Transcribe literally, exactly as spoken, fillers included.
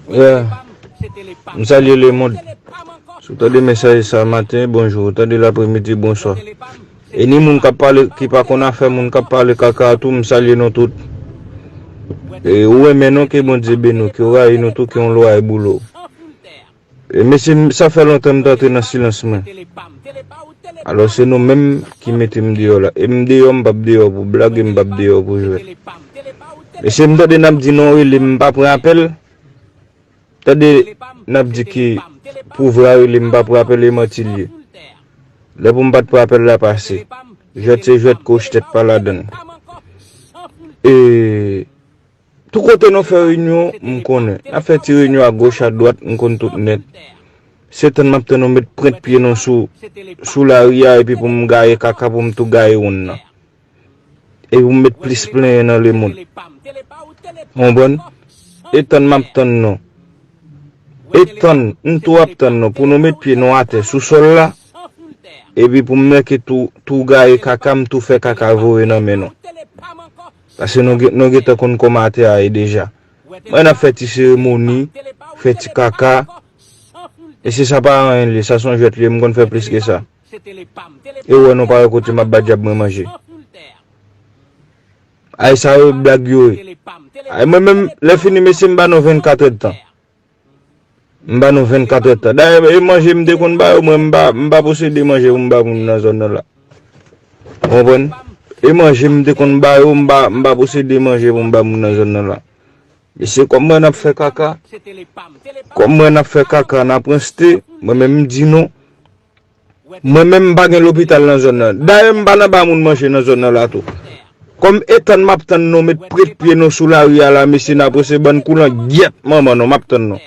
Yeah. M salye lemonn. Si w tande mesaj sa maten, bonjou. Ou tande l apremidi, bonswa. E ni moun k ap pale, ki pa konn afè moun k ap pale kaka a tou, m salye nou tout. E ou renmen nou, ke Bondye beni w, ke w rayi nou tou, ke yon lwa e boule w. E mesye, m- sa fè lontan m t antre nan silans mwen. Alò se nou menm ki mete m deyò la. E m deyò, m p ap deyò pou blag, e m p ap deyò pou jwèt. Mesye, m tande n ap di non rele, m pa pran apèl. Tande n ap di ki pou vre a rele, m pa pran apèl, e manti l ye. Lè pou m pa t pran apèl la pase. Jwèt se jwèt, kouch tèt pa ladann. E Tou kote nou fè reyinyon, m konnen. N ap fè ti reyinyon agoch, adwat, m konn tout nèt. Se tann m ap tann nou met pwent pye nou sou, sou lari a, epi pou m gaye kaka, pou m tou gaye wonn nan. Epi pou m met plis plenyen nan lemonn. Konprann? E tann m ap tann nou. E tann, m tou ap tann nou, pou nou met pye nou atè sou sòl la. Epi pou m mèke tou, tou gaye kaka, m tou fè kaka voye nan men nou. Paske nou gen, nou gentan konn kòman atè a ye deja. Mwen ap fè ti seremoni, fè ti kaka. E se sa pa anyen li, sa se yon jwèt li, m konn fè plis ke sa. E w wè nou pa wè kote m ap ba dyab mwen manje. Ay sa yo blag yo ye. Ay mwen menm, lè fini mesye m ba nou vennkat èdtan. M ba nou vennkat èdtan. Dayè, e manje m te konn ba yo, mwen m pa, m pa posede manje pou m ba moun nan zòn nan la. Ou konprann? E manje m te konn ba yo, m pa, m pa posede manje pou m ba moun nan zòn nan la. Mesye, kòm mwen n ap fè kaka, kòm mwen n ap fè kaka, n ap ranste, mwen menm m di non. Mwen menm m pa gen lopital nan zòn nan. Dayè m pa nan ba moun manje nan zòn nan la tou. Kòm e tann m ap tann nou met pwent pye nou sou lari a la, mesye n ap ranse bann koulan gyèt manman nou, m ap tann nou.